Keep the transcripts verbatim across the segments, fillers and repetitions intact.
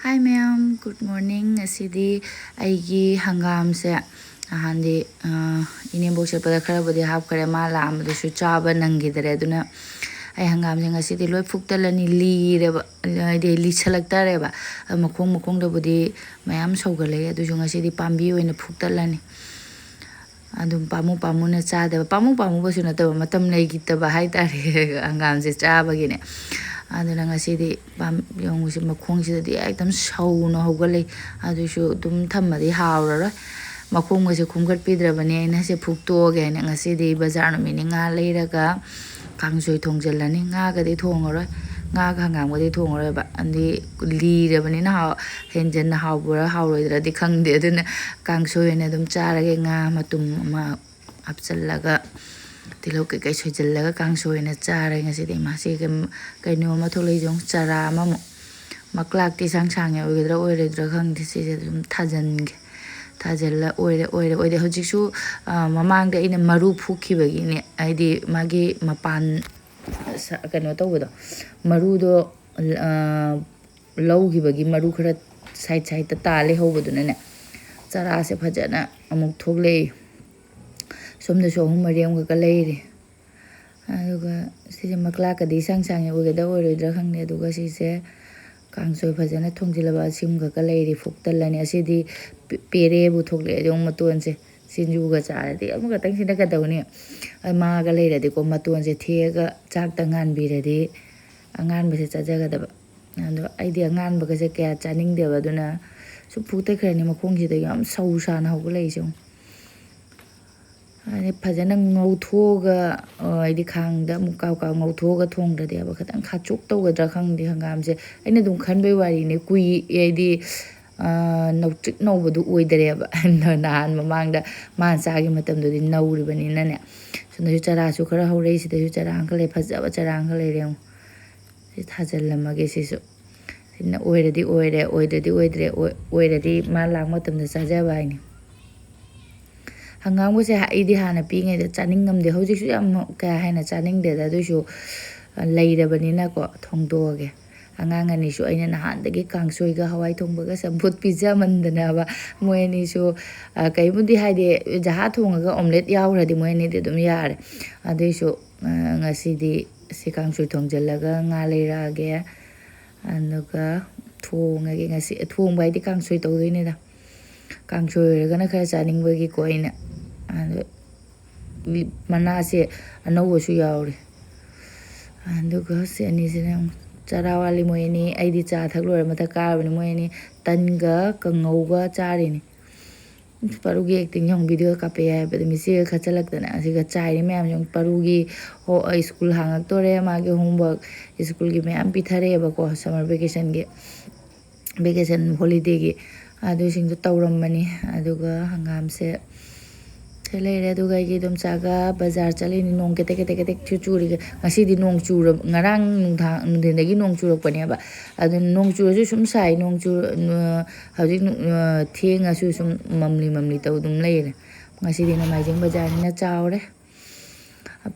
Hi ꯃꯌꯥꯝ, good morning. ꯉꯁꯤꯗꯤ ꯑꯩꯒꯤ ꯍꯪꯒꯥꯝꯁꯦ ꯅꯍꯥꯟꯗꯤ, ꯑ, ꯏꯅꯦꯝꯕꯣꯛ ꯆꯠꯄꯗ ꯈꯔꯕꯨꯗꯤ ꯍꯥꯞꯈ꯭ꯔꯦ, ꯃꯥ ꯂꯥꯛꯑꯝꯕꯗꯨꯁꯨ ꯆꯥꯕ ꯅꯪꯈꯤꯗꯔꯦ, ꯑꯗꯨꯅ ꯑꯩ ꯍꯪꯒꯥꯝꯁꯦ ꯉꯁꯤꯗꯤ ꯂꯣꯏ ꯐꯨꯛꯇꯠꯂꯅꯤ, ꯂꯤꯔꯦꯕ, ꯍꯥꯏꯗꯤ ꯂꯤꯁꯜꯂꯛꯇꯔꯦꯕ꯫ ꯑ, ꯃꯈꯣꯡ ꯃꯈꯣꯡꯗꯕꯨꯗꯤ ꯃꯌꯥꯝ ꯁꯧꯒꯠꯂꯛꯑꯦ, ꯑꯗꯨꯁꯨ ꯉꯁꯤꯗꯤ ꯄꯥꯝꯕꯤ ꯑꯣꯏꯅ ꯐꯨꯛꯇꯠꯂꯅꯤ꯫ ꯑꯗꯨꯝ ꯄꯥꯝꯃꯨ ꯄꯥꯝꯃꯨꯅ ꯆꯥꯗꯕ, ꯄꯥꯝꯃꯨ ꯄꯥꯝꯃꯨꯕꯁꯨ ꯅꯠꯇꯕ, ꯃꯇꯝ ꯂꯩꯈꯤꯗꯕ ꯍꯥꯏꯇꯥꯔꯦ ꯍꯪꯒꯥꯝꯁꯦ ꯆꯥꯕꯒꯤꯅꯦ꯫ ꯑꯗꯨꯅ ꯉꯁꯤꯗꯤ ꯄꯥꯝ-, ꯌꯦꯡꯉꯨꯁꯦ, ꯃꯈꯣꯡꯁꯤꯗꯗꯤ ꯑꯦꯛꯗꯝ ꯁꯧꯅ ꯍꯧꯒꯠꯂꯛꯏ꯫ ꯑꯗꯨꯁꯨ ꯑꯗꯨꯝ ꯊꯝꯃꯗꯤ ꯍꯥꯎꯔꯔꯣꯏ꯫ ꯃꯈꯣꯡꯒꯁꯦ ꯈꯣꯝꯒꯠꯄꯤꯗ꯭ꯔꯕꯅꯦ ꯑꯩꯅ꯫ ꯁꯦ ꯐꯨꯛꯇꯣꯛꯑꯒꯦ ꯍꯥꯏꯅ ꯉꯁꯤꯗꯤ ꯕꯖꯥꯔ ꯅꯨꯃꯤꯠꯅꯤ ꯉꯥ ꯂꯩꯔꯒ ꯀꯥꯡꯁꯣꯏ ꯊꯣꯡꯖꯤꯜꯂꯅꯤ꯫ ꯉꯥꯒꯗꯤ ꯊꯣꯡꯉꯔꯣꯏ, ꯉꯥꯒ ꯍꯪꯒꯥꯝꯒꯗꯤ ꯊꯣꯡꯉꯔꯣꯏꯕ, ꯑꯗꯤ ꯂꯤꯔꯕꯅꯤꯅ ꯍꯥꯎ-, ꯍꯦꯟꯖꯟꯅ ꯍꯥꯎꯕ꯭ꯔꯥ ꯍꯥꯎꯔꯣꯏꯗ꯭ꯔꯗꯤ ꯈꯪꯗꯦ꯫ ꯑꯗꯨꯅ ꯀꯥꯡꯁꯣꯏ ꯑꯣꯏꯅ ꯑꯗꯨꯝ ꯆꯥꯔꯒꯦ꯫ ꯉꯥ ꯃꯇꯨꯝ ꯑꯃ ꯍꯥꯞꯆꯤꯜꯂꯒ, ꯇꯤꯜꯍꯧ ꯀꯩꯀꯩ ꯁꯣꯏꯖꯤꯜꯂꯒ ꯀꯥꯡꯁꯣꯏ ꯑꯣꯏꯅ ꯆꯥꯔꯦ ꯉꯁꯤꯗꯤ꯫ ꯏꯃꯥ, ꯁꯤ ꯀꯩ-, ꯀꯩꯅꯣ ꯑꯃ ꯊꯣꯛꯂꯛꯏꯁꯦ ꯌꯦꯡꯉꯨ, ꯆꯔꯥ ꯑꯃꯃꯨꯛ꯫ ꯃꯀ꯭ꯂꯥꯛꯇꯤ ꯁꯥꯡ ꯁꯥꯡꯉꯦ, ꯑꯣꯏꯒꯗ꯭ꯔꯥ ꯑꯣꯏꯔꯣꯏꯗ꯭ꯔꯥ ꯈꯪꯗꯦ꯫ ꯁꯤꯁꯦ ꯑꯗꯨꯝ ꯊꯥꯖꯤꯟꯒꯦ꯫ ꯊꯥꯖꯤꯜꯂ ꯑꯣꯏꯔꯦ, ꯑꯣꯏꯔꯦ, ꯑꯣꯏꯗꯦ꯫ ꯍꯧꯖꯤꯛꯁꯨ, ꯑ, ꯃꯃꯥꯡꯗ ꯑꯩꯅ ꯃꯔꯨ ꯐꯨꯛꯈꯤꯕꯒꯤꯅꯦ, ꯍꯥꯏꯗꯤ ꯃꯥꯒꯤ ꯃꯄꯥꯟ, ꯑ, ꯁ-, ꯀꯩꯅꯣ ꯇꯧꯕꯗꯣ, ꯃꯔꯨꯗꯣ, ꯑ, ꯂꯧꯈꯤꯕꯒꯤ ꯃꯔꯨ ꯈꯔ ꯁꯥꯏꯠ ꯁꯥꯏꯠꯇ ꯇꯥ ꯂꯩꯍꯧꯕꯗꯨꯅꯅꯦ, ꯆꯔꯥꯁꯦ ꯐꯖꯅ ꯑꯃꯨꯛ ꯊꯣꯛꯂꯛꯏ꯫ ꯁꯣꯝꯗꯁꯨ ꯑꯍꯨꯝ ꯃꯔꯤ ꯑꯃꯈꯛꯀ ꯂꯩꯔꯤ꯫ ꯑꯗꯨꯒ ꯁꯤꯁꯦ ꯃꯀ꯭ꯂꯥꯛꯀꯗꯤ ꯏꯁꯥꯡ ꯁꯥꯡꯉꯦ, ꯑꯣꯏꯒꯗ꯭ꯔꯥ ꯑꯣꯏꯔꯣꯏꯗ꯭ꯔꯥ ꯈꯪꯗꯦ꯫ ꯑꯗꯨꯒ ꯁꯤꯁꯦ ꯀꯥꯡꯁꯣꯏ ꯐꯖꯅ ꯊꯣꯡꯖꯤꯜꯂꯕ ꯑꯁꯤꯃꯈꯛꯀ ꯂꯩꯔꯤ, ꯐꯨꯛꯇꯜꯂꯅꯤ꯫ ꯑꯁꯤꯗꯤ ꯄꯦ-, ꯄꯦꯔꯦꯕꯨ ꯊꯣꯛꯂꯛꯑꯦ꯫ ꯑꯗꯨꯝ ꯃꯇꯣꯟꯁꯦ ꯁꯤꯡꯖꯨꯒ ꯆꯥꯔꯗꯤ ꯑꯃꯈꯛꯇꯪꯁꯤꯅ ꯀꯩꯗꯧꯅꯤ? ꯑꯩ ꯃꯥꯒ ꯂꯩꯔꯗꯤꯀꯣ, ꯃꯇꯣꯟꯁꯦ ꯊꯦꯛꯑꯒ ꯆꯥꯛꯇ ꯉꯥꯟꯕꯤꯔꯗꯤ ꯑꯉꯥꯟꯕꯁꯦ ꯆꯥꯖꯒꯗꯕ꯫ ꯑꯗꯣ ꯑꯩꯗꯤ ꯑꯉꯥꯟꯕꯒꯁꯦ ꯀꯌꯥ ꯆꯥꯅꯤꯡꯗꯦꯕ, ꯑꯗꯨꯅ ꯁꯨꯝ ꯐꯨꯛꯇꯠꯈ꯭ꯔꯅꯤ꯫ ꯃꯈꯣꯡꯁꯤꯗ ꯌꯥꯝ ꯁꯧ ꯁꯥꯅ ꯍꯧꯒꯠꯂꯛꯏꯁꯦ ꯌꯦꯡꯉꯨ꯫ ꯑꯗꯩ ꯐꯖꯅ ꯉꯧꯊꯣꯛꯑꯒ, ꯑ, ꯍꯥꯏꯗꯤ ꯈꯥꯡꯗ ꯑꯃꯨꯛ ꯀꯥꯎ ꯀꯥꯎ ꯉꯧꯊꯣꯛꯑꯒ ꯊꯣꯡꯗ꯭ꯔꯗꯤꯕ ꯈꯤꯇꯪ ꯈꯥꯆꯣꯛ ꯇꯧꯒꯗ꯭ꯔꯥ ꯈꯪꯗꯦ ꯍꯪꯒꯥꯝꯁꯦ꯫ ꯑꯩꯅ ꯑꯗꯨꯝ ꯈꯟꯕꯩ ꯋꯥꯔꯤꯅꯦ, ꯀꯨꯏ-, ꯍꯥꯏꯗꯤ, ꯑ, ꯅꯧꯇ꯭ꯔꯤꯛ ꯅꯧꯕꯗꯨ ꯑꯣꯏꯗꯔꯦꯕ꯫ ꯅꯍꯥꯟ ꯃꯃꯥꯡꯗ ꯃꯥꯅ ꯆꯥꯈꯤꯕ ꯃꯇꯝꯗꯨꯗꯤ ꯅꯧꯔꯤꯕꯅꯤꯅꯅꯦ꯫ ꯁꯣꯝꯗꯁꯨ ꯆꯔꯥꯁꯨ ꯈꯔ ꯍꯧꯔꯛꯏ, ꯁꯤꯗꯁꯨ ꯆꯔꯥ ꯑꯃꯈꯛ ꯂꯩ, ꯐꯖꯕ ꯆꯔꯥ ꯑꯃꯈꯛ ꯂꯩꯔꯦ ꯌꯦꯡꯉꯨ꯫ ꯁꯤ ꯊꯥꯖꯤꯜꯂꯝꯃꯒꯦ ꯁꯤꯁꯨ꯫ ꯁꯤꯅ ꯑꯣꯏꯔꯗꯤ ꯑꯣꯏꯔꯦ, ꯑꯣꯏꯗ꯭ꯔꯗꯤ ꯑꯣꯏꯗ꯭ꯔꯦ, ꯑꯣꯏ-, ꯑꯣꯏꯔꯗꯤ ꯃꯥ ꯂꯥꯛ ꯃꯇꯝꯗ ꯆꯥꯖꯕ ꯍꯥꯏꯅꯤ꯫ ꯍꯪꯒꯥꯝꯒꯁꯦ ꯑꯩꯗꯤ ꯍꯥꯟꯅ ꯄꯤꯛꯏꯉꯩꯗ ꯆꯥꯅꯤꯡꯉꯝꯗꯦ, ꯍꯧꯖꯤꯛꯁꯨ ꯌꯥꯝ ꯀꯌꯥ ꯍꯦꯟꯅ ꯆꯥꯅꯤꯡꯗꯦꯗ, ꯑꯗꯨꯏꯁꯨ ꯂꯩꯔꯕꯅꯤꯅꯀꯣ ꯊꯣꯡꯗꯣꯛꯑꯒꯦ꯫ ꯑꯉꯥꯡ ꯑꯅꯤꯁꯨ ꯑꯩꯅ ꯅꯍꯥꯟꯗꯒꯤ ꯀꯥꯡꯁꯣꯏꯒ ꯍꯋꯥꯏ ꯊꯣꯡꯕꯒ ꯆꯝꯐꯨꯠ ꯄꯤꯖꯃꯟꯗꯅꯕ, ꯃꯣꯏ ꯑꯅꯤꯁꯨ, ꯑ, ꯀꯩꯕꯨꯗꯤ ꯍꯥꯏꯗꯤ, ꯖꯍꯥ ꯊꯣꯡꯉꯒ omelette ꯌꯥꯎꯈ꯭ꯔꯗꯤ ꯃꯣꯏ ꯑꯅꯤꯗꯤ ꯑꯗꯨꯝ ꯌꯥꯔꯦ꯫ ꯑꯗꯨꯏꯁꯨ, ꯑ, ꯉꯁꯤꯗꯤ ꯁꯤ ꯀꯥꯡꯁꯣꯏ ꯊꯣꯡꯖꯤꯜꯂꯒ ꯉꯥ ꯂꯩꯔꯛꯑꯒꯦ, ꯑꯗꯨꯒ ꯊꯣꯡꯉꯒꯦ꯫ ꯉꯁꯤ ꯊꯣꯡꯕ ꯍꯥꯏꯗꯤ ꯀꯥꯡꯁꯣꯏ ꯇꯧꯗꯣꯏꯅꯤꯗ꯫ ꯀꯥꯡꯁꯣꯏ ꯑꯣꯏꯔꯒꯅ ꯈꯔ ꯆꯥꯅꯤꯡꯕꯒꯤꯀꯣ ꯑꯩꯅ꯫ ꯑꯗꯣ ꯃꯅꯥꯁꯦ ꯑꯅꯧꯕꯁꯨ ꯌꯥꯎꯔꯤ꯫ ꯑꯗꯨꯒ ꯁꯤ ꯑꯅꯤꯁꯤꯅ ꯑꯃꯨꯛ ꯆꯔꯥ ꯋꯥꯠꯂꯤ ꯃꯣꯏ ꯑꯅꯤ꯫ ꯑꯩꯗꯤ ꯆꯥ ꯊꯛ ꯂꯣꯏꯔ ꯃꯊꯛ ꯀꯥꯔꯕꯅꯤ꯫ ꯃꯣꯏ ꯑꯅꯤ ꯇꯟꯒ ꯀꯥꯡꯉꯧꯒ ꯆꯥꯔꯤꯅꯤ꯫ ꯄꯥꯔꯨꯒꯤ acting ꯌꯦꯡꯉꯨ, video ꯀꯥꯞꯄꯦ ꯍꯥꯏꯕꯗ ꯃꯤꯆꯦꯒ ꯈꯠꯆꯜꯂꯛꯇꯅ ꯑꯁꯤꯒ ꯆꯥꯏꯔꯤ ꯃꯌꯥꯝꯁꯦ ꯌꯦꯡꯉꯨ꯫ ꯄꯥꯔꯨꯒꯤ ꯍꯣ-, ꯁ꯭ꯀꯨꯜ ꯍꯥꯡꯉꯛꯇꯣꯔꯦ, ꯃꯥꯒꯤ homework ꯁ꯭ꯀꯨꯜꯒꯤ ꯃꯌꯥꯝ ꯄꯤꯊꯔꯛꯑꯦꯕꯀꯣ, summer vacationꯒꯤ, vacation holidayꯒꯤ꯫ ꯑꯗꯨꯁꯤꯡꯗꯣ ꯇꯧꯔꯝꯕꯅꯤ꯫ ꯑꯗꯨꯒ ꯍꯪꯒꯥꯝꯁꯦ ꯁꯤ ꯂꯩꯔꯦ꯫ ꯑꯗꯨꯒ ꯑꯩꯒꯤ ꯏꯗꯣꯝꯆꯥꯒ ꯕꯖꯥꯔ ꯆꯠꯂꯤꯅꯤ꯫ ꯅꯣꯡ ꯀꯦꯇꯦꯛ ꯀꯦꯇꯦꯛ ꯀꯦꯇꯦꯛ ꯁꯨ ꯆꯨꯔꯤꯒꯦ꯫ ꯉꯁꯤꯗꯤ ꯅꯣꯡ ꯆꯨꯔ-, ꯉꯔꯥꯡ ꯅꯨꯡꯗꯥꯡ ꯅꯨꯡꯊꯤꯟꯗꯒꯤ ꯅꯣꯡ ꯆꯨꯔꯛꯄꯅꯦꯕ꯫ ꯑꯗꯨ ꯅꯣꯡ ꯆꯨꯔꯁꯨ ꯁꯨꯝ ꯁꯥꯏ, ꯅꯣꯡ ꯆꯨ-, ꯍꯧꯖꯤꯛ, ꯑ, ꯊꯦꯡꯉꯁꯨ ꯁꯨꯝ ꯃꯝꯂꯤ ꯃꯝꯂꯤ ꯇꯧ ꯑꯗꯨꯝ ꯂꯩꯔꯦ꯫ ꯉꯁꯤꯗꯤ ꯅꯣꯡꯃꯥꯏꯖꯤꯡ ꯕꯖꯥꯔꯅꯤꯅ ꯆꯥꯎꯔꯦ꯫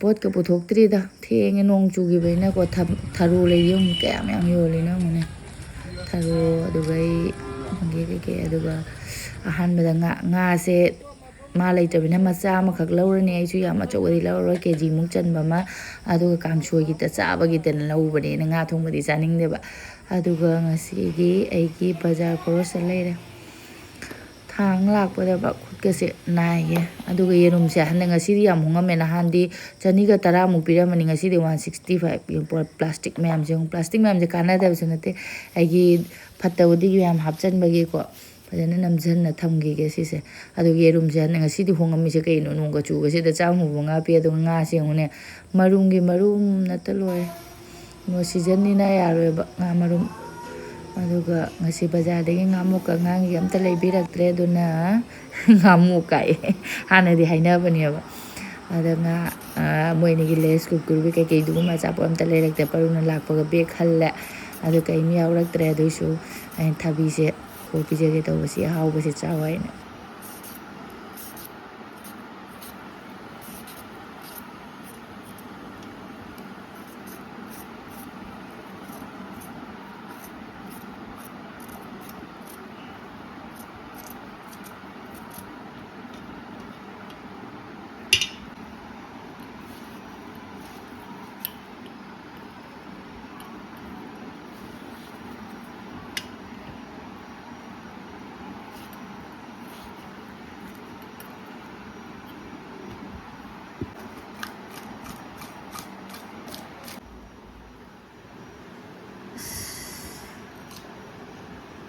ꯄꯣꯠꯀ ꯄꯨꯊꯣꯛꯇ꯭ꯔꯤꯗ, ꯊꯦꯡꯉꯦ ꯅꯣꯡ ꯆꯨꯈꯤꯕꯅꯤꯅꯀꯣ꯫ ꯊ-, ꯊꯔꯣ ꯂꯩ ꯌꯦꯡꯉꯨ, ꯀꯌꯥꯝ ꯌꯥꯝ ꯌꯣꯜꯂꯤꯅꯣ ꯌꯦꯡꯉꯨꯅꯦ꯫ ꯊꯔꯣ, ꯑꯗꯨꯒ ꯑꯩ ꯈꯪꯗꯦ ꯀꯩꯀꯩ, ꯑꯗꯨꯒ ꯑꯍꯥꯟꯕꯗ ꯉꯥ, ꯉꯥꯁꯦ ꯃꯥ ꯂꯩꯇ꯭ꯔꯕꯅꯤꯅ ꯃꯆꯥ ꯑꯃꯈꯛ ꯂꯧꯔꯅꯤ꯫ ꯑꯩꯁꯨ ꯌꯥꯝ ꯑꯆꯧꯕꯗꯤ ꯂꯧꯔꯔꯣꯏ, ꯀꯦ ꯖꯤꯃꯨꯛ ꯆꯟꯕ ꯑꯃ꯫ ꯑꯗꯨꯒ ꯀꯥꯡꯁꯣꯏꯒꯤꯇ ꯆꯥꯕꯒꯤꯗꯅ ꯂꯧꯕꯅꯦꯅ, ꯉꯥ ꯊꯣꯡꯕꯗꯤ ꯆꯥꯅꯤꯡꯗꯦꯕ꯫ ꯑꯗꯨꯒ ꯉꯁꯤꯒꯤ ꯑꯩꯒꯤ ꯕꯖꯥꯔ ꯈꯣꯔꯣꯁꯇ ꯂꯩꯔꯦ꯫ ꯊꯥꯡ ꯂꯥꯛꯄꯗ ꯕ-, ꯈꯨꯠꯀꯁꯦ ꯅꯥꯏꯌꯦ꯫ ꯑꯗꯨꯒ ꯌꯦꯔꯨꯝꯁꯦ ꯍꯟꯗꯛ, ꯉꯁꯤꯗꯤ ꯌꯥꯝ ꯍꯣꯡꯉꯝꯃꯦ꯫ ꯅꯍꯥꯟꯗꯤ ꯆꯅꯤꯒ ꯇꯔꯥꯃꯨꯛ ꯄꯤꯔꯝꯕꯅꯤ, ꯉꯁꯤꯗꯤ one sixty five꯫ ꯄ꯭ꯂꯥꯁꯇꯤꯛ ꯃꯌꯥꯝꯁꯦ ꯌꯦꯡꯉꯨ꯫ ꯄ꯭ꯂꯥꯁꯇꯤꯛ ꯃꯌꯥꯝꯁꯦ ꯀꯥꯟꯅꯗꯕꯁꯨ ꯅꯠꯇꯦ, ꯑꯩꯒꯤ ꯐꯠꯇꯕꯗꯤ ꯌꯥꯝ ꯍꯥꯞꯆꯤꯟꯕꯒꯤꯀꯣ꯫ ꯐꯖꯅ ꯅꯝꯁꯤꯟꯅ ꯊꯝꯈꯤꯒꯦ ꯁꯤꯁꯦ꯫ ꯑꯗꯨꯒ ꯌꯦꯔꯨꯝꯁꯦ ꯍꯟꯗꯛ, ꯉꯁꯤꯗꯤ ꯍꯣꯡꯉꯝꯃꯤꯁꯦ ꯀꯩꯅꯣ? ꯅꯣꯡꯒ ꯆꯨꯕꯁꯤꯗ ꯆꯥꯝꯃꯨꯕ ꯉꯥ ꯄꯤ꯫ ꯑꯗꯨꯒ ꯉꯥꯁꯦ ꯌꯦꯡꯉꯨꯅꯦ, ꯃꯔꯨꯝꯒꯤ ꯃꯔꯨꯝ ꯅꯠꯇ ꯂꯣꯏꯔꯦ꯫ ꯅꯣ seasonꯅꯤꯅ ꯌꯥꯔꯣꯏꯕ ꯉꯥ ꯃꯔꯨꯝ꯫ ꯑꯗꯨꯒ ꯉꯁꯤ ꯕꯖꯥꯔꯗꯒꯤ ꯉꯥꯃꯨꯛꯀ ꯑꯉꯥꯡꯒꯤ ꯑꯝꯇ ꯂꯩꯕꯤꯔꯛꯇ꯭ꯔꯦ, ꯑꯗꯨꯅ ꯉꯥꯃꯨꯛ ꯀꯥꯏ꯫ ꯍꯥꯟꯅꯗꯤ ꯍꯥꯏꯅꯕꯅꯦꯕ꯫ ꯑꯗ ꯉꯥ, ꯑ, ꯃꯣꯏ ꯑꯅꯤꯒꯤ Lays, Kurkure ꯀꯩꯀꯩꯗꯨꯒꯨꯝꯕ ꯑꯆꯥꯄꯣꯠ ꯑꯝꯇ ꯂꯩꯔꯛꯇꯦ꯫ ꯄꯔꯨꯅ ꯂꯥꯛꯄꯒ bag ꯍꯜꯂꯦ꯫ ꯑꯗꯨ ꯀꯔꯤꯝ ꯌꯥꯎꯔꯛꯇ꯭ꯔꯦ꯫ ꯑꯗꯨꯏꯁꯨ ꯑꯩꯅ ꯊꯕꯤꯁꯦ ꯀꯣ ꯄꯤꯖꯒꯦ ꯇꯧꯕꯁꯤ ꯑꯍꯥꯎꯕꯁꯦ ꯆꯥꯎ ꯍꯥꯏꯅ꯫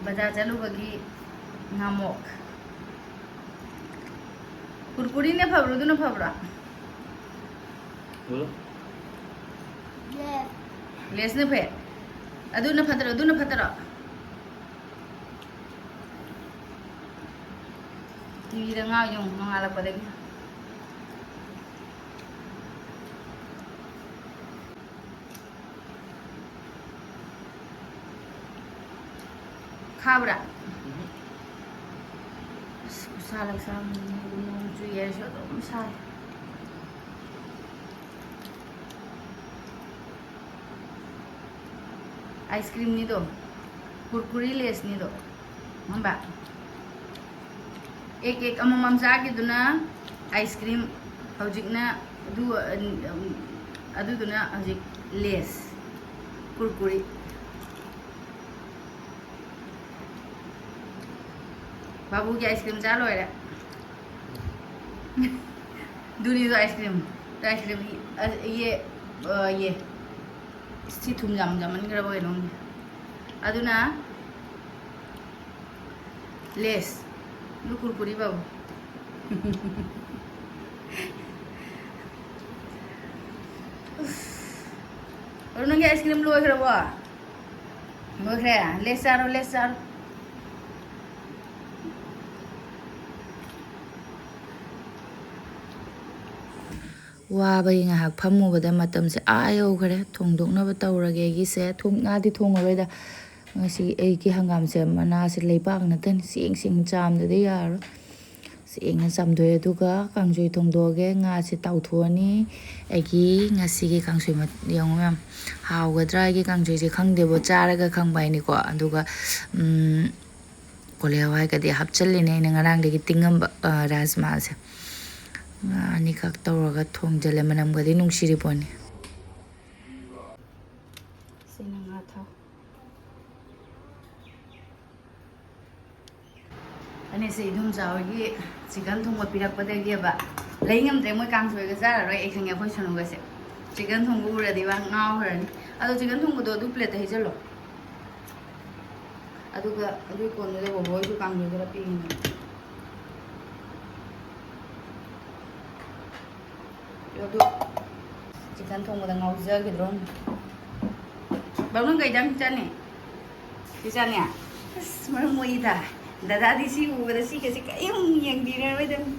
ꯕꯖꯥꯔ ꯆꯠꯂꯨꯕꯒꯤ ꯉꯥꯃꯣꯛ꯫ ꯀꯨꯔꯀꯨꯔꯤꯅ ꯐꯕ꯭ꯔꯣ, ꯑꯗꯨꯅ ꯐꯕ꯭ꯔꯣ? ꯎꯝ꯫ ꯂꯦꯁꯅ ꯐꯩ? ꯑꯗꯨꯅ ꯐꯠꯇ꯭ꯔꯣ, ꯑꯗꯨꯅ ꯐꯠꯇ꯭ꯔꯣ? ꯇꯤꯚꯤꯗ ꯉꯥ ꯌꯦꯡꯉꯨ ꯅꯣꯡꯉꯥꯜꯂꯛꯄꯗꯒꯤ꯫ ꯈꯥꯕ꯭ꯔꯥ? ꯑꯁ, ꯈꯨꯠꯁꯥ ꯂꯛꯁꯥ ꯑꯃꯅꯤ꯫ ꯅꯣꯡ ꯆꯨꯏ ꯍꯥꯏꯔꯁꯨ ꯑꯗꯨꯝ ꯁꯥꯏ꯫ ꯑꯥꯏꯁ ꯀ꯭ꯔꯤꯝꯅꯤꯗꯣ, ꯀꯨꯔꯀꯨꯔꯤ ꯂꯦꯁꯅꯤꯗꯣ, ꯈꯪꯕ? ꯑꯦꯛ ꯑꯦꯛ ꯑꯃꯃꯝ ꯆꯥꯈꯤꯗꯨꯅ ꯑꯥꯏꯁ ꯀ꯭ꯔꯤꯝ, ꯍꯧꯖꯤꯛꯅ ꯑꯗꯨ, ꯑꯗꯨꯗꯨꯅ ꯍꯧꯖꯤꯛ ꯂꯦꯁ, ꯀꯨꯔꯀꯨꯔꯤ꯫ ꯕꯥꯕꯨꯒꯤ ꯑꯥꯏꯁ ꯀ꯭ꯔꯤꯝ ꯆꯥ ꯂꯣꯏꯔꯦ꯫ ꯗꯨꯅꯤꯗꯣ ꯑꯥꯏꯁ ꯀ꯭ꯔꯤꯝ, ꯑꯥꯏꯁ ꯀ꯭ꯔꯤꯝ, ꯑ, ꯌꯦ, ꯑ, ꯌꯦ꯫ ꯁꯤ ꯊꯨꯝ ꯌꯥꯝ ꯌꯥꯝꯃꯟꯈ꯭ꯔꯕ ꯀꯩꯅꯣꯝꯅꯦ꯫ ꯑꯗꯨꯅ ꯂꯦꯁ, ꯑꯗꯨ ꯀꯨꯔꯀꯨꯔꯤ ꯕꯥꯕꯨ꯫ ꯑꯗꯨ ꯅꯪꯒꯤ ꯑꯥꯏꯁ ꯀ꯭ꯔꯤꯝ ꯂꯣꯏꯈ꯭ꯔꯕꯣ? ꯂꯣꯏꯈ꯭ꯔꯦ꯫ ꯂꯦꯁ ꯆꯥꯔꯣ, ꯂꯦꯁ ꯆꯥꯔꯣ꯫ ꯋꯥꯕꯒꯤ ꯉꯥꯏꯍꯥꯛ ꯐꯝꯃꯨꯕꯗ ꯃꯇꯝꯁꯦ ꯑꯥ ꯌꯧꯈ꯭ꯔꯦ꯫ ꯊꯣꯡꯗꯣꯛꯅꯕ ꯇꯧꯔꯒꯦ꯫ ꯑꯩꯒꯤꯁꯦ ꯊꯣꯡ-, ꯉꯥꯗꯤ ꯊꯣꯡꯉꯔꯣꯏꯗ꯫ ꯉꯁꯤ ꯑꯩꯒꯤ ꯍꯪꯒꯥꯝꯁꯦ ꯃꯅꯥꯁꯦ ꯂꯩꯕꯥꯛ ꯉꯥꯛꯇꯅꯤ꯫ ꯆꯦꯡ ꯆꯦꯡ ꯆꯥꯝꯗꯗꯤ ꯌꯥꯔꯔꯣꯏ꯫ ꯁꯦꯡꯅ ꯆꯥꯝꯊꯣꯛꯑꯦ, ꯑꯗꯨꯒ ꯀꯥꯡꯁꯣꯏ ꯊꯣꯡꯗꯣꯛꯑꯒꯦ꯫ ꯉꯥꯁꯦ ꯇꯥꯎꯊꯣꯛꯑꯅꯤ꯫ ꯑꯩꯒꯤ ꯉꯁꯤꯒꯤ ꯀꯥꯡꯁꯣꯏ ꯃꯠ-, ꯌꯦꯡꯉꯨ ꯃꯌꯥꯝ, ꯍꯥꯎꯒꯗ꯭ꯔꯥ ꯑꯩꯒꯤ ꯀꯥꯡꯁꯣꯏꯁꯦ ꯈꯪꯗꯦꯕꯣ, ꯆꯥꯔꯒ ꯈꯪꯕ ꯍꯥꯏꯅꯤꯀꯣ꯫ ꯑꯗꯨꯒ, ꯎꯝ, ꯀꯣꯂꯤ ꯍꯋꯥꯏꯒꯗꯤ ꯍꯥꯞꯆꯜꯂꯤꯅꯦ ꯑꯩꯅ ꯉꯔꯥꯡꯗꯒꯤ ꯇꯤꯡꯉꯝꯕ, ꯑ, ꯔꯥꯖꯃꯥꯁꯦ꯫ ꯉꯥ ꯑꯅꯤꯈꯛ ꯇꯧꯔꯒ ꯊꯣꯡꯖꯜꯂꯦ, ꯃꯅꯝꯒꯗꯤ ꯅꯨꯡꯁꯤꯔꯤꯄꯣꯠꯅꯤ꯫ ꯁꯤꯅ ꯉꯥ ꯊꯥꯎ꯫ ꯑꯅꯤꯁꯦ ꯏꯗꯣꯝꯆꯥ ꯍꯣꯏꯒꯤ ꯆꯤꯛꯀꯟ ꯊꯣꯡꯕ ꯄꯤꯔꯛꯄꯗꯒꯤꯕ ꯂꯩ ꯉꯝꯗ꯭ꯔꯦ, ꯃꯣꯏ ꯀꯥꯡꯁꯣꯏꯒ ꯆꯥꯔꯔꯣꯏ꯫ ꯑꯩ ꯈꯪꯉꯦ, ꯑꯩꯈꯣꯏ ꯁꯅꯨꯒꯁꯦ ꯆꯤꯛꯀꯟ ꯊꯣꯡꯕ ꯎꯔꯗꯤ ꯃꯥ ꯉꯥꯎꯈ꯭ꯔꯅꯤ꯫ ꯑꯗꯣ ꯆꯤꯛꯀꯟ ꯊꯣꯡꯕꯗꯣ ꯑꯗꯨ ꯄ꯭ꯂꯦꯠꯇ ꯍꯩꯖꯜꯂꯣ꯫ ꯑꯗꯨꯒ ꯑꯗꯨꯒꯤ ꯀꯣꯟꯗꯨꯗ ꯕꯣꯕꯣ ꯍꯣꯏꯁꯨ ꯀꯥꯡꯁꯣꯏ ꯈꯔ ꯄꯤꯈꯤꯕꯅꯦ꯫ ꯑꯗꯨ ꯆꯤꯛꯀꯟ ꯊꯣꯡꯕꯗ ꯉꯥꯎꯖꯈꯤꯗ꯭ꯔꯣ? ꯕꯥꯃꯣꯟ ꯀꯩꯗꯪ ꯆꯥꯅꯤ? ꯁꯤ ꯆꯥꯅꯤ? ꯑꯁ, ꯃꯔꯝ ꯃꯣꯛꯏꯗ꯫ ꯗꯗꯥꯗꯤ ꯁꯤ ꯎꯕꯗ ꯁꯤꯒꯁꯦ ꯀꯔꯤꯝ ꯌꯦꯡꯕꯤꯔꯔꯣꯏꯗꯕꯅꯤ꯫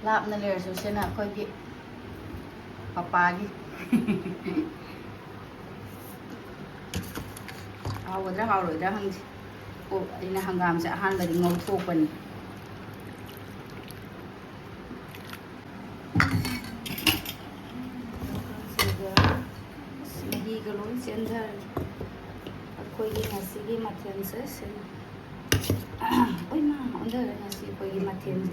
ꯂꯥꯞꯅ ꯂꯩꯔꯁꯨ ꯁꯤꯅ ꯑꯩꯈꯣꯏꯒꯤ ꯄꯄꯥꯒꯤ꯫ ꯍꯥꯎꯒꯗ꯭ꯔꯥ ꯍꯥꯎꯔꯣꯏꯗ꯭ꯔꯥ ꯈꯪꯗꯦ꯫ ꯑꯣ, ꯑꯩꯅ ꯍꯪꯒꯥꯝꯁꯦ ꯑꯍꯥꯟꯕꯗꯤ ꯉꯧꯊꯣꯛꯄꯅꯤ꯫ ꯃꯍꯤꯒ ꯂꯣꯏ ꯆꯦꯟꯊꯔꯦ꯫ ꯑꯩꯈꯣꯏꯒꯤ ꯉꯁꯤꯒꯤ ꯃꯊꯦꯜꯁꯦ ꯁꯤꯅꯤ꯫ ꯑꯣꯏꯃꯥ, ꯑꯣꯟꯊꯔꯦ ꯉꯁꯤ ꯑꯩꯈꯣꯏꯒꯤ ꯃꯊꯦꯜꯁꯦ꯫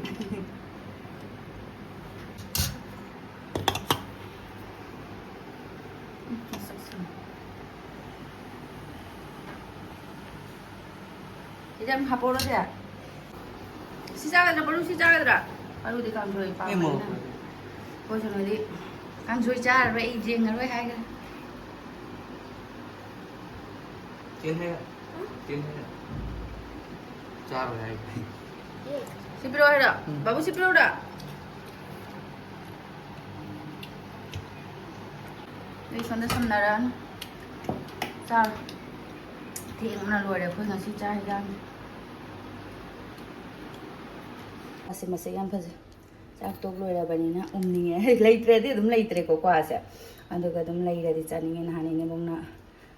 ꯁꯤꯗ ꯑꯃ ꯍꯥꯞꯄꯛꯎꯔꯣ ꯁꯦ꯫ ꯁꯤ ꯆꯥꯒꯗ꯭ꯔꯥ, ꯃꯔꯨ ꯁꯤ ꯆꯥꯒꯗ꯭ꯔꯥ? ꯃꯔꯨꯗꯤ ꯀꯥꯡꯁꯣꯏ ꯑꯩ ꯄꯥꯝꯕꯅꯤꯅ꯫ ꯃꯣꯔꯣꯛ ꯃꯦꯠꯄ꯫ ꯑꯩꯈꯣꯏ ꯁꯣꯝꯗꯗꯤ ꯀꯥꯡꯁꯣꯏ ꯆꯥꯔꯔꯣꯏ, ꯑꯩ ꯌꯦꯡꯉꯔꯣꯏ ꯍꯥꯏꯈ꯭ꯔꯦ꯫ ꯆꯦꯟ ꯍꯥꯏꯔ? ꯆꯦꯟ ꯍꯥꯏꯔ? ꯆꯥꯔꯣꯏ ꯍꯥꯏꯈ꯭ꯔꯦ꯫ ꯁꯤ ꯄꯤꯔꯛꯑꯣ ꯍꯥꯏꯔꯣ? ꯎꯝ꯫ ꯕꯥꯕꯨ, ꯁꯤ ꯄꯤꯔꯛꯎꯔꯥ? ꯑꯩ ꯁꯣꯝꯗ ꯁꯝꯅꯔꯅꯤ꯫ ꯆꯥꯔꯣ꯫ ꯊꯦꯡꯅ ꯂꯣꯏꯔꯦ ꯑꯩꯈꯣꯏ ꯉꯁꯤ ꯆꯥꯛ ꯍꯤꯟꯖꯥꯡꯁꯦ꯫ ꯑꯁꯤ ꯃꯁꯛ ꯌꯥꯝ ꯐꯖꯩ꯫ ꯆꯥꯛ ꯇꯣꯛ ꯂꯣꯏꯔꯕꯅꯤꯅ ꯎꯝꯅꯤꯡꯉꯦ꯫ ꯂꯩꯇ꯭ꯔꯗꯤ ꯑꯗꯨꯝ ꯂꯩꯇ꯭ꯔꯦꯀꯣ ꯀ꯭ꯋꯥꯁꯦ꯫ ꯑꯗꯨꯒ ꯑꯗꯨꯝ ꯂꯩꯔꯗꯤ ꯆꯥꯅꯤꯡꯉꯦ꯫ ꯅꯍꯥꯟ ꯏꯅꯦꯕꯨꯡꯅ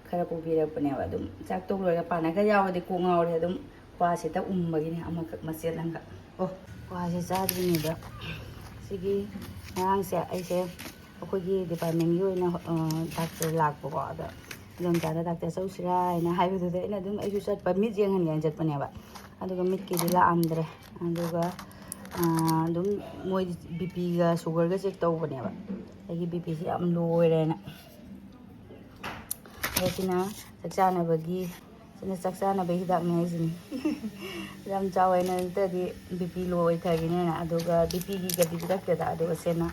ꯈꯔ ꯄꯨꯕꯤꯔꯛꯄꯅꯦꯕ꯫ ꯑꯗꯨꯝ ꯆꯥꯛ ꯇꯣꯛ ꯂꯣꯏꯔꯒ ꯄꯥꯅ ꯈꯔ ꯌꯥꯎꯔꯗꯤ ꯀꯣꯛ ꯉꯥꯎꯔꯦ꯫ ꯑꯗꯨꯝ ꯀ꯭ꯋꯥꯁꯦ ꯍꯦꯛꯇ ꯎꯝꯕꯒꯤꯅꯦ ꯑꯃꯈꯛ ꯃꯆꯦꯠ ꯑꯃꯈꯛ꯫ ꯑꯣ, ꯀ꯭ꯋꯥꯁꯦ ꯆꯥꯗ꯭ꯔꯤꯉꯩꯗ ꯁꯤꯒꯤ ꯉꯔꯥꯡꯁꯦ ꯑꯩꯁꯦ ꯑꯩꯈꯣꯏꯒꯤ departmentꯀꯤ ꯑꯣꯏꯅ, ꯑ, doctor ꯂꯥꯛꯄꯀꯣ꯫ ꯑꯗ ꯏꯗꯣꯝꯆꯥꯗ doctor ꯆꯧꯁꯤꯔꯥ ꯍꯥꯏꯅ ꯍꯥꯏꯕꯗꯨꯗ ꯑꯩꯅ ꯑꯗꯨꯝ ꯑꯩꯁꯨ ꯆꯠꯄ, ꯃꯤꯠ ꯌꯦꯡꯍꯟꯒꯦꯅ ꯆꯠꯄꯅꯦꯕ꯫ ꯑꯗꯨꯒ ꯃꯤꯠꯀꯤꯗꯤ ꯂꯥꯛꯑꯝꯗ꯭ꯔꯦ꯫ ꯑꯗꯨꯒ, ꯑ, ꯑꯗꯨꯝ ꯃꯣꯏ BPꯒ sugarꯒ check ꯇꯧꯕꯅꯦꯕ꯫ ꯑꯩꯒꯤ BPꯁꯦ ꯌꯥꯝ low ꯑꯣꯏꯔꯦꯅ꯫ ꯑꯗꯣ ꯁꯤꯅ ꯆꯥꯛ ꯆꯥꯅꯕꯒꯤ ꯁꯤꯅ ꯆꯥꯛ ꯆꯥꯅꯕ ꯍꯤꯗꯥꯛꯅꯦ ꯍꯥꯏꯁꯤꯅꯤ꯫ ꯌꯥꯝ ꯆꯥꯎ ꯍꯥꯏꯅ ꯅꯠꯇ꯭ꯔꯗꯤ ꯕꯤ ꯄꯤ ꯂꯣ ꯑꯣꯏꯊꯒꯤꯅꯦꯅ꯫ ꯑꯗꯨꯒ ꯕꯤ ꯄꯤꯒꯤꯒꯗꯤ ꯄꯤꯔꯛꯇꯦꯗ꯫ ꯑꯗꯨꯒ ꯁꯤꯅ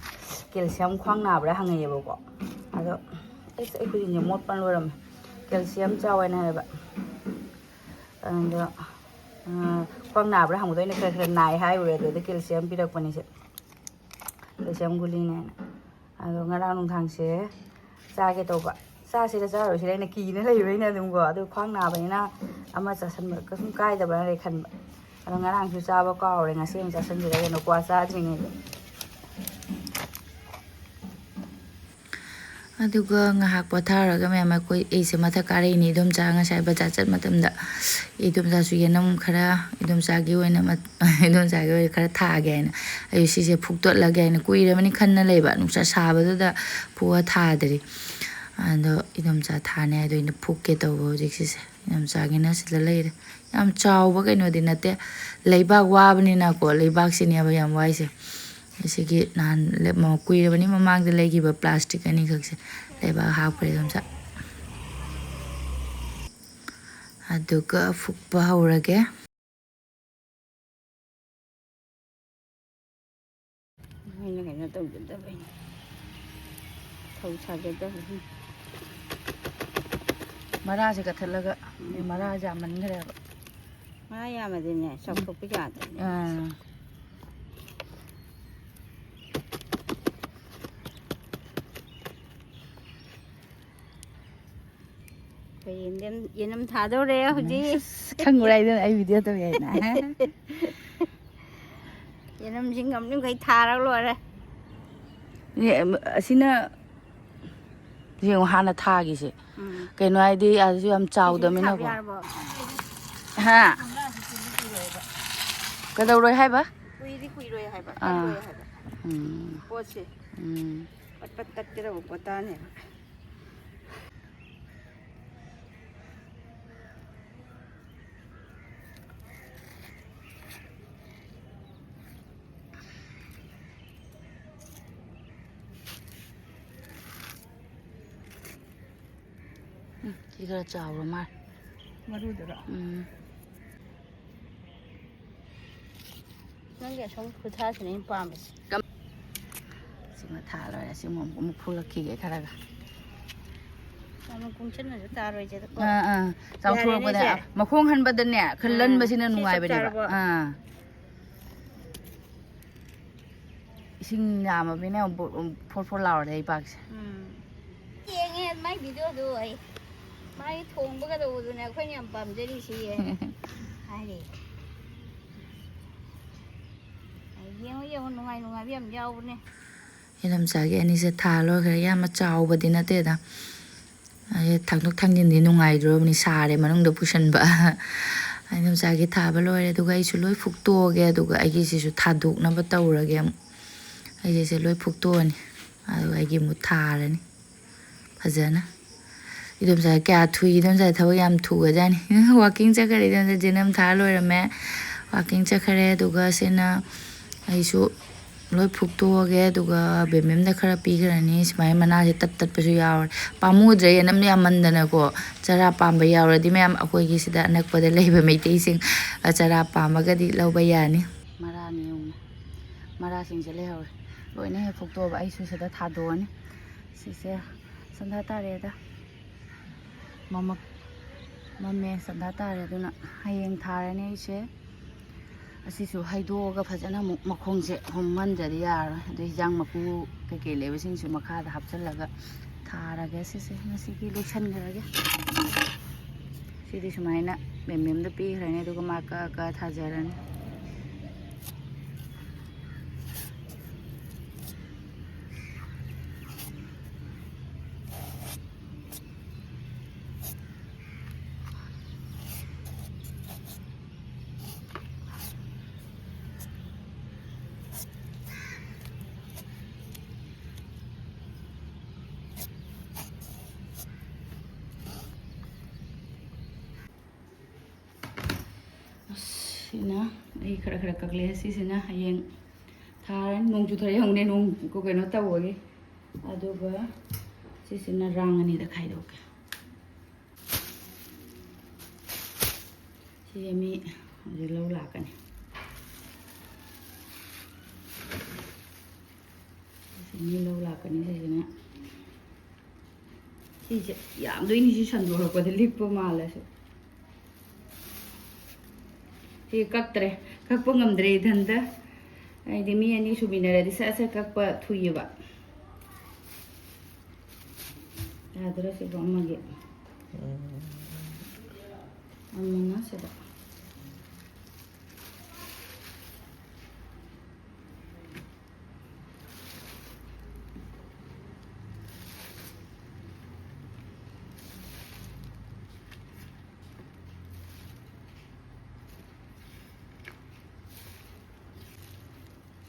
ꯀꯦꯜꯁꯤꯌꯝ ꯈ꯭ꯋꯥꯡ ꯅꯥꯕ꯭ꯔꯥ ꯍꯪꯉꯛꯑꯦꯕꯀꯣ꯫ ꯑꯗꯣ ꯑꯩꯁ ꯑꯩ ꯈꯨꯖꯤꯟꯁꯦ ꯃꯣꯠꯄꯅ ꯂꯣꯏꯔꯝꯃꯦ꯫ ꯀꯦꯜꯁꯤꯌꯝ ꯆꯥꯎ ꯍꯥꯏꯅ ꯍꯥꯏꯌꯦꯕ꯫ ꯑꯗꯣ ꯈ꯭ꯋꯥꯡ ꯅꯥꯕ꯭ꯔꯥ ꯍꯪꯕꯗꯣ ꯑꯩꯅ ꯈꯔ ꯈꯔ ꯅꯥꯏ ꯍꯥꯏꯔꯨꯔꯦ꯫ ꯑꯗꯨꯗ ꯀꯦꯜꯁꯤꯌꯝ ꯄꯤꯔꯛꯄꯅꯤ ꯁꯦ꯫ ꯀꯦꯜꯁꯤꯌꯝ ꯒꯨꯂꯤꯅꯦꯅ꯫ ꯑꯗꯣ ꯉꯔꯥꯡ ꯅꯨꯡꯗꯥꯡꯁꯦ ꯆꯥꯒꯦ ꯇꯧꯕ꯫ ꯆꯥꯁꯤꯔ ꯆꯥꯔꯣꯏꯁꯤꯔ ꯑꯩꯅ ꯀꯤꯅ ꯂꯩꯕ ꯑꯩꯅ ꯑꯗꯨꯝꯀꯣ꯫ ꯑꯗꯨ ꯈ꯭ꯋꯥꯡ ꯅꯥꯕꯅꯤꯅ ꯑꯃ ꯆꯥꯁꯟꯕ ꯀꯩꯁꯨꯝ ꯀꯥꯏꯗꯕ꯭ꯔꯥ ꯈꯟꯕ꯫ ꯑꯗꯣ ꯉꯔꯥꯡꯁꯨ ꯆꯥꯕ ꯀꯥꯎꯔꯦ꯫ ꯉꯁꯤ ꯑꯃꯨꯛ ꯆꯥꯁꯟꯁꯤꯔ ꯀꯩꯅꯣ ꯀ꯭ꯋꯥ ꯆꯥꯗ꯭ꯔꯤꯉꯩꯗ꯫ ꯑꯗꯨꯒ ꯉꯥꯏꯍꯥꯛ ꯄꯣꯊꯥꯔꯒ ꯃꯌꯥꯝ ꯑꯩꯈꯣꯏ, ꯑꯩꯁꯦ ꯃꯊꯛ ꯀꯥꯔꯛꯏꯅꯦ꯫ ꯏꯗꯣꯝꯆꯥ ꯉꯁꯥꯏ ꯕꯖꯥꯔ ꯆꯠ ꯃꯇꯝꯗ ꯏꯗꯣꯝꯆꯥꯁꯨ ꯌꯦꯅꯝ ꯈꯔ ꯏꯗꯣꯝꯆꯥꯒꯤ ꯑꯣꯏꯅ ꯃꯠ-, ꯏꯗꯣꯝꯆꯥꯒꯤ ꯑꯣꯏꯅ ꯈꯔ ꯊꯥꯒꯦ ꯍꯥꯏꯅ꯫ ꯑꯩ ꯁꯤꯁꯦ ꯐꯨꯛꯇꯣꯠꯂꯒꯦ ꯍꯥꯏꯅ ꯀꯨꯏꯔꯕꯅꯤ ꯈꯟꯅ ꯂꯩꯕ꯫ ꯅꯨꯡꯁꯥ ꯁꯥꯕꯗꯨꯗ ꯐꯨꯛꯑ ꯊꯥꯗ꯭ꯔꯤ꯫ ꯑꯗꯣ ꯏꯗꯣꯝꯆꯥ ꯊꯥꯅꯤ ꯍꯥꯏꯗꯣ ꯑꯩꯅ ꯐꯨꯛꯀꯦ ꯇꯧꯕ ꯍꯧꯖꯤꯛ ꯁꯤꯁꯦ꯫ ꯏꯗꯣꯝꯆꯥꯒꯤꯅ ꯁꯤꯗ ꯂꯩꯔꯦ꯫ ꯌꯥꯝ ꯆꯥꯎꯕ ꯀꯩꯅꯣꯗꯤ ꯅꯠꯇꯦ꯫ ꯂꯩꯕꯥꯛ ꯋꯥꯕꯅꯤꯅꯀꯣ, ꯂꯩꯕꯥꯛꯁꯤꯅꯦꯕ ꯌꯥꯝ ꯋꯥꯏꯁꯦ꯫ ꯑꯁꯤꯒꯤ ꯅꯍꯥꯟ ꯂꯦ-, ꯃ-, ꯀꯨꯏꯔꯕꯅꯤ ꯃꯃꯥꯡꯗ ꯂꯩꯈꯤꯕ ꯄ꯭ꯂꯥꯁꯇꯤꯛ ꯑꯅꯤꯈꯛꯁꯦ ꯂꯩꯕꯥꯛ ꯍꯥꯞꯈ꯭ꯔꯦ ꯏꯗꯣꯝꯆꯥ꯫ ꯑꯗꯨꯒ ꯐꯨꯛꯄ ꯍꯧꯔꯒꯦ꯫ ꯃꯣꯏꯅ ꯀꯩꯅꯣ ꯇꯧꯖꯗꯕꯩꯅꯤ꯫ ꯊꯧ ꯁꯥꯖꯗꯕꯩꯅꯤ꯫ ꯃꯔꯥꯁꯦ ꯀꯠꯊꯠꯂꯒ, ꯎꯝ꯫ ꯃꯔꯥꯁꯦ ꯌꯥꯝꯃꯟꯈ꯭ꯔꯦꯕ꯫ ꯃꯔꯥ ꯌꯥꯝꯃꯗꯤꯅꯦ, ꯆꯥꯎꯊꯣꯛꯄ ꯌꯥꯗꯕꯅꯦ꯫ ꯑꯥ꯫ ꯑꯩꯈꯣꯏ ꯌꯦꯟꯗꯦꯝ, ꯌꯦꯅꯝ ꯊꯥꯗꯧꯔꯦ ꯍꯧꯖꯤꯛ꯫ ꯑꯁ, ꯈꯪꯕ꯭ꯔꯥ ꯍꯥꯏꯗꯅ ꯑꯩ ꯚꯤꯗꯤꯑꯣ ꯇꯧꯋꯦ ꯍꯥꯏꯅ꯫ ꯌꯦꯅꯝꯁꯤꯡ ꯉꯝꯂꯤꯈꯩ ꯊꯥꯔꯒ ꯂꯣꯏꯔꯦ꯫ ꯅꯦ, ꯑꯁꯤꯅ ꯌꯦꯡꯉꯣ, ꯍꯥꯟꯅ ꯊꯥꯒꯤꯁꯦ꯫ ꯎꯝ꯫ ꯀꯩꯅꯣ ꯍꯥꯏꯗꯤ, ꯑꯗꯨꯁꯨ ꯌꯥꯝ ꯁꯤꯁꯨ ꯊꯥꯕ ꯆꯥꯎꯗꯃꯤꯅꯀꯣ꯫ ꯌꯥꯔꯕꯣ? ꯍꯥ? ꯀꯩꯗꯧꯔꯣꯏ ꯍꯥꯏꯕ? ꯀꯨꯏꯗꯤ ꯀꯨꯏꯔꯣꯏ ꯍꯥꯏꯕ, ꯑꯥ꯫ ꯀꯜꯂꯣꯏ ꯍꯥꯏꯕ꯫ ꯎꯝ꯫ ꯄꯣꯠꯁꯦ꯫ ꯎꯝ꯫ ꯄꯠ ꯄꯠ ꯇꯠꯀꯗꯧꯕ ꯄꯣꯠꯇꯥꯅꯦꯕ꯫ ꯎꯝ, ꯁꯤ ꯈꯔ ꯆꯥꯎꯔ ꯃꯥꯜꯂꯦ꯫ ꯃꯔꯨꯗꯨꯔꯣ? ꯎꯝ꯫ ꯅꯪꯒꯤ ꯑꯁꯣꯝ ꯈꯨꯊꯥꯁꯤꯅꯦ ꯑꯩꯅ ꯄꯥꯝꯃꯤꯁꯦ꯫ ꯀꯝ-, ꯁꯤꯃ ꯊꯥ ꯂꯣꯏꯔꯦ꯫ ꯁꯤꯃ ꯑꯃꯨꯛ, ꯑꯃꯨꯛ ꯐꯨꯂꯛꯈꯤꯒꯦ ꯈꯔꯒ꯫ ꯌꯥꯝꯅ ꯀꯨꯡꯁꯟꯅꯁꯨ ꯇꯥꯔꯣꯏꯁꯦ꯫ ꯑꯥ, ꯑꯥ꯫ ꯆꯥꯎꯊꯣꯔꯛꯄꯗ, ꯌꯥꯔꯦꯅꯦ, ꯁꯦ꯫ ꯃꯈꯣꯡ ꯍꯟꯕꯗꯅꯦ ꯈꯔ ꯑꯥ, ꯂꯟꯕꯁꯤꯅ ꯁꯤ ꯆꯞ ꯅꯨꯡꯉꯥꯏꯕꯅꯦꯕ꯫ ꯆꯥꯔꯕꯣ? ꯑꯥ꯫ ꯏꯁꯤꯡ ꯌꯥꯝꯃꯕꯅꯤꯅ ꯕꯣ-, ꯐꯣꯔ ꯐꯣꯔ ꯂꯥꯎꯔꯦ ꯂꯩꯕꯥꯛꯁꯦ꯫ ꯎꯝ꯫ ꯌꯦꯡꯉꯦ ꯃꯥꯏ ꯚꯤꯗꯤꯑꯣꯗꯣ ꯑꯩ꯫ ꯃꯥꯒꯤ ꯊꯣꯡꯕꯒ ꯇꯧꯕꯗꯨꯅꯦ ꯑꯩꯈꯣꯏꯅ ꯌꯥꯝ ꯄꯥꯝꯖꯔꯤꯁꯤ ꯌꯦꯡꯉꯦ꯫ ꯍꯥꯏꯔꯦ꯫ ꯌꯦꯡꯉꯣ, ꯌꯦꯡꯉꯣ, ꯅꯨꯡꯉꯥꯏ ꯅꯨꯡꯉꯥꯏꯕ ꯌꯥꯝ ꯌꯥꯎꯕꯅꯦ꯫ ꯏꯅꯝꯆꯥꯒꯤ ꯑꯅꯤꯁꯦ ꯊꯥ ꯂꯣꯏꯈ꯭ꯔꯦ꯫ ꯌꯥꯝꯅ ꯆꯥꯎꯕꯗꯤ ꯅꯠꯇꯦꯗ꯫ ꯑꯗꯩ ꯊꯥꯡꯗꯣꯛ ꯊꯥꯡꯖꯤꯟꯗꯤ ꯅꯨꯡꯉꯥꯏꯗ꯭ꯔꯣꯕꯅꯤ, ꯁꯥꯔꯦ ꯃꯅꯨꯡꯗ ꯄꯨꯁꯟꯕ꯫ ꯏꯅꯝꯆꯥꯒꯤ ꯊꯥꯕ ꯂꯣꯏꯔꯦ, ꯑꯗꯨꯒ ꯑꯩꯁꯨ ꯂꯣꯏ ꯐꯨꯛꯇꯣꯛꯑꯒꯦ, ꯑꯗꯨꯒ ꯑꯩꯒꯤꯁꯤꯁꯨ ꯊꯥꯗꯣꯛꯅꯕ ꯇꯧꯔꯒꯦ ꯑꯃꯨꯛ꯫ ꯑꯩꯒꯤꯁꯦ ꯂꯣꯏ ꯐꯨꯛꯇꯣꯛꯑꯅꯤ, ꯑꯗꯨꯒ ꯑꯩꯒꯤ ꯑꯃꯨꯛ ꯊꯥꯔꯅꯤ ꯐꯖꯅ꯫ ꯏꯗꯣꯝꯆꯥ ꯀꯌꯥ ꯊꯨꯏ, ꯏꯗꯣꯝꯆꯥ ꯊꯕꯛ ꯌꯥꯝ ꯊꯨꯒ꯭ꯔꯖꯥꯠꯅꯤ꯫ ꯋꯥꯛꯀꯤꯡ ꯆꯠꯈ꯭ꯔꯦ ꯏꯗꯣꯝꯆꯥ, ꯖꯦꯅꯝ ꯊꯥ ꯂꯣꯏꯔꯝꯃꯦ, ꯋꯥꯛꯀꯤꯡ ꯆꯠꯈ꯭ꯔꯦ꯫ ꯑꯗꯨꯒ ꯁꯤꯅ ꯑꯩꯁꯨ ꯂꯣꯏ ꯐꯨꯛꯇꯣꯛꯑꯒꯦ, ꯑꯗꯨꯒ ꯕꯦꯝꯕꯦꯝꯗ ꯈꯔ ꯄꯤꯈ꯭ꯔꯅꯤ꯫ ꯁꯨꯃꯥꯏꯅ ꯃꯅꯥꯁꯦ ꯇꯠ ꯇꯠꯄꯁꯨ ꯌꯥꯎꯔꯦ꯫ ꯄꯥꯝꯃꯨꯗ꯭ꯔꯦ, ꯌꯦꯅꯝ ꯌꯥꯝꯃꯟꯗꯅꯀꯣ꯫ ꯆꯔꯥ ꯄꯥꯝꯕ ꯌꯥꯎꯔꯗꯤ ꯃꯌꯥꯝ ꯑꯩꯈꯣꯏꯒꯤ ꯁꯤꯗ ꯑꯅꯛꯄꯗ ꯂꯩꯕ ꯃꯩꯇꯩꯁꯤꯡ, ꯑ, ꯆꯔꯥ ꯄꯥꯝꯃꯒꯗꯤ ꯂꯧꯕ ꯌꯥꯅꯤ꯫ ꯃꯔꯥꯅꯤ ꯌꯦꯡꯉꯨꯅꯦ꯫ ꯃꯔꯥꯁꯤꯡꯁꯦ ꯂꯩꯍꯧꯔꯦ꯫ ꯂꯣꯏꯅ ꯍꯦꯛ ꯐꯨꯛꯇꯣꯛꯑꯕ ꯑꯩꯁꯨ ꯁꯤꯗ ꯊꯥꯗꯣꯛꯑꯅꯤ꯫ ꯁꯤꯁꯦ ꯁꯟꯗꯥ ꯇꯥꯔꯦꯗ꯫ ꯃꯃꯛ-, ꯃꯝꯃꯦ, ꯁꯟꯗꯥ ꯇꯥꯔꯦ꯫ ꯑꯗꯨꯅ ꯍꯌꯦꯡ ꯊꯥꯔꯅꯤ ꯑꯩꯁꯦ꯫ ꯑꯁꯤꯁꯨ ꯍꯩꯗꯣꯛꯑꯒ ꯐꯖꯅ ꯑꯃꯨꯛ ꯃꯈꯣꯡꯁꯦ ꯍꯣꯝꯍꯟꯗ꯭ꯔꯗꯤ ꯌꯥꯔꯔꯣꯏ꯫ ꯑꯗꯨ ꯍꯤꯟꯖꯥꯡ ꯃꯀꯨ ꯀꯩꯀꯩ ꯂꯩꯕꯁꯤꯡꯁꯨ ꯃꯈꯥꯗ ꯍꯥꯞꯆꯤꯜꯂꯒ ꯊꯥꯔꯒꯦ꯫ ꯁꯤꯁꯦ ꯉꯁꯤꯒꯤ ꯂꯣꯏꯁꯟꯈ꯭ꯔꯒꯦ꯫ ꯁꯤꯗꯤ ꯁꯨꯃꯥꯏꯅ ꯃꯦꯝ ꯃꯦꯝꯗ ꯄꯤꯈ꯭ꯔꯅꯤ, ꯑꯗꯨꯒ ꯃꯥ ꯀꯛꯑ ꯀꯛꯑ ꯊꯥꯖꯔꯅꯤ꯫ ꯑꯁ, ꯁꯤꯅ ꯑꯩ ꯈꯔ ꯈꯔ ꯀꯛꯂꯛꯑꯦ꯫ ꯁꯤꯁꯤꯅ ꯍꯌꯦꯡ ꯊꯥꯔꯅꯤ꯫ ꯅꯣꯡ ꯆꯨꯊꯔꯛꯑꯦ ꯌꯦꯡꯉꯨꯅꯦ, ꯅꯣꯡ ꯀꯩꯅꯣ ꯇꯧꯕꯒꯤ꯫ ꯑꯗꯨꯒ ꯁꯤꯁꯤꯅ ꯔꯥꯡ ꯑꯅꯤꯗ ꯈꯥꯏꯗꯣꯛꯀꯦ꯫ ꯁꯤꯁꯦ ꯃꯤ ꯍꯧꯖꯤꯛ ꯂꯧ ꯂꯥꯛꯀꯅꯤ꯫ ꯁꯤꯁꯦ ꯃꯤ ꯂꯧ ꯂꯥꯛꯀꯅꯤ꯫ ꯁꯤꯁꯤꯅ, ꯁꯤꯁꯦ ꯌꯥꯝꯗꯣꯏꯅꯤ꯫ ꯁꯤ ꯁꯟꯗꯣꯔꯛꯄꯗ ꯂꯤꯛꯄ ꯃꯥꯜꯂꯁꯨ꯫ ꯁꯤ ꯀꯛꯇ꯭ꯔꯦ, ꯀꯛꯄ ꯉꯝꯗ꯭ꯔꯦ ꯏꯊꯟꯇ꯫ ꯑꯩꯗꯤ ꯃꯤ ꯑꯅꯤ ꯁꯨꯃꯤꯟꯅꯔꯗꯤ ꯁꯠ ꯁꯠ ꯀꯛꯄ ꯊꯨꯏꯌꯦꯕ꯫ ꯌꯥꯗ꯭ꯔꯦ ꯁꯤꯕꯨ ꯑꯃꯒꯤ꯫ ꯑꯃꯅ ꯁꯤꯗ꯫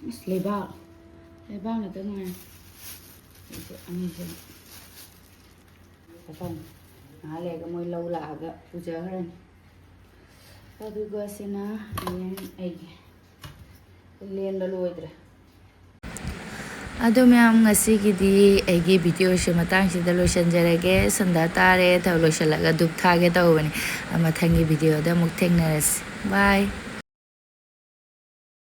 ꯑꯁ, ꯂꯩꯕꯥꯛ, ꯂꯩꯕꯥꯛ ꯉꯥꯛꯇ ꯉꯥꯏꯔꯦ꯫ ꯑꯩꯁꯦ ꯑꯅꯤꯁꯦ ꯆꯠꯈ꯭ꯔꯅꯤ꯫ ꯉꯥꯏꯍꯥꯛ ꯂꯩꯔꯒ ꯃꯣꯏ ꯂꯧ ꯂꯥꯛꯑꯒ ꯄꯨꯖꯈ꯭ꯔꯅꯤ꯫ ꯑꯗꯨꯒ ꯁꯤꯅ ꯍꯌꯦꯡ ꯑꯩꯒꯤ ꯂꯦꯟꯕ ꯂꯣꯏꯗ꯭ꯔꯦ꯫ ꯑꯗꯣ ꯃꯌꯥꯝ, ꯉꯁꯤꯒꯤꯗꯤ ꯑꯩꯒꯤ ꯚꯤꯗꯤꯑꯣꯁꯦ ꯃꯇꯥꯡꯁꯤꯗ ꯂꯣꯏꯁꯤꯟꯖꯔꯒꯦ꯫ ꯁꯟꯗꯥ ꯇꯥꯔꯦ, ꯊꯕꯛ ꯂꯣꯏꯁꯤꯜꯂꯒ ꯙꯨꯞ ꯊꯥꯒꯦ ꯇꯧꯕꯅꯤ꯫ ꯃꯊꯪꯒꯤ ꯚꯤꯗꯤꯑꯣꯗ ꯑꯃꯨꯛ ꯊꯦꯡꯅꯔꯁꯤ꯫ ꯕꯥꯏ꯫